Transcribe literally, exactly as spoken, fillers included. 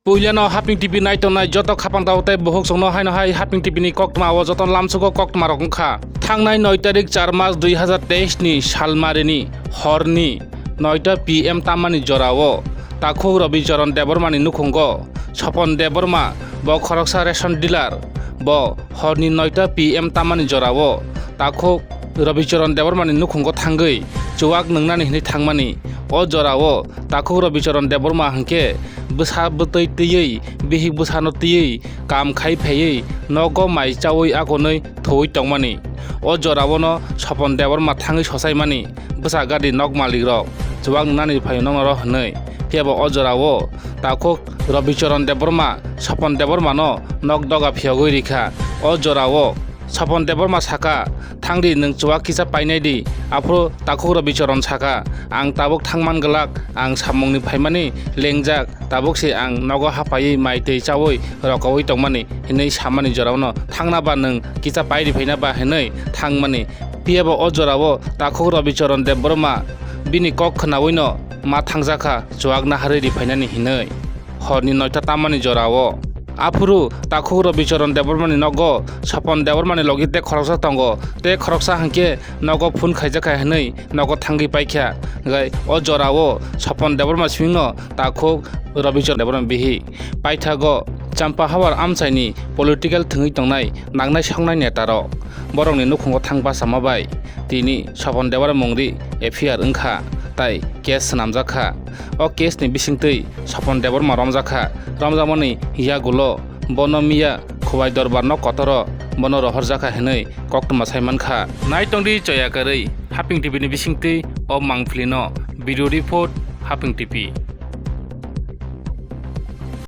Puilano Haping T V naitongnai joto khapang tao tei bukhuk songno haino hai Haping T V ni koktma o joto lamsugo koktma rok wngkha. Thangnai noi tarik char mas dui hazar teis ni salmarini horni noita P M tamani jorao takhuk Robicharan Debbarma ni nukhungo Sopon Debbarma, bo khoroksa ration dealer, bo horni noita P M tamani jorao takhuk Robicharan Debbarma ni nukhungo thangwi chuwak nwngnani hinwi thangmani. O jorao takhuk Robicharan Debbarma hwnkhe bwsa bwtwi twiwi, bihik bwsano twiwi, kam khai phaiwi nogo mai chawi agonwi thuwi tongmani. O jorao no Sopon Debbarma thangwi sochaimani bwsa gari nok malik rok chuwak nwngnani phaio nokno ro hwnwi. Phiyaba o jorao takhuk Robicharan Debbarma Sopon Debbarma no nok doga phiyogwi rikha. O jorao Sopon Debbarma saka, "Thangdi, nwng chuwak kisa painai di." Aphuru takhuk Robicharan saka, "Ang tabuk thangman glak, ang samungni phaimani lengjak, tabuk se ang nogo hapaiwi mai twi chawi rokaui tongmani," hinwi samani jorao no, "Thangna ba nwng kisa pairi phaina ba?" hinwi thangmani. Phiyaba o jorao takhuk Robicharan Debbarma bini kok khnaui no ma thangjakha chuwak naharwi riphainani hinwi. Horni noita tamani jorao. Aphuru takhuk Robicharan Debbarmani nogo Sopon Debbarmani logi tei khoroksa tongo, tei khoroksa hwnkhe nogo phone khaijakha hinwi nogo thangwi paikha. Hwnkhe o jorao Sopon Debbarma swngno takhuk Robicharan Debbarma bihik. Paithago Champahawar amchaini political thwngwi tongnai nangnai soknai netarok borokni nukhungo thang bachama bai tini Sopon Debbarma mungri F I R wngkha, tai case swnamjakha. O case ni bisingtwi Sopon Debbarma romjakha. Romjakmani yagulo bono miya Khowai Dorbar nok kotoro bono rohorjakha hinwi koktwma saimankha. Naitongdi choya kwrwi Haping T V ni bisingtwi o mangpili no. Bureau Report, Haping T V.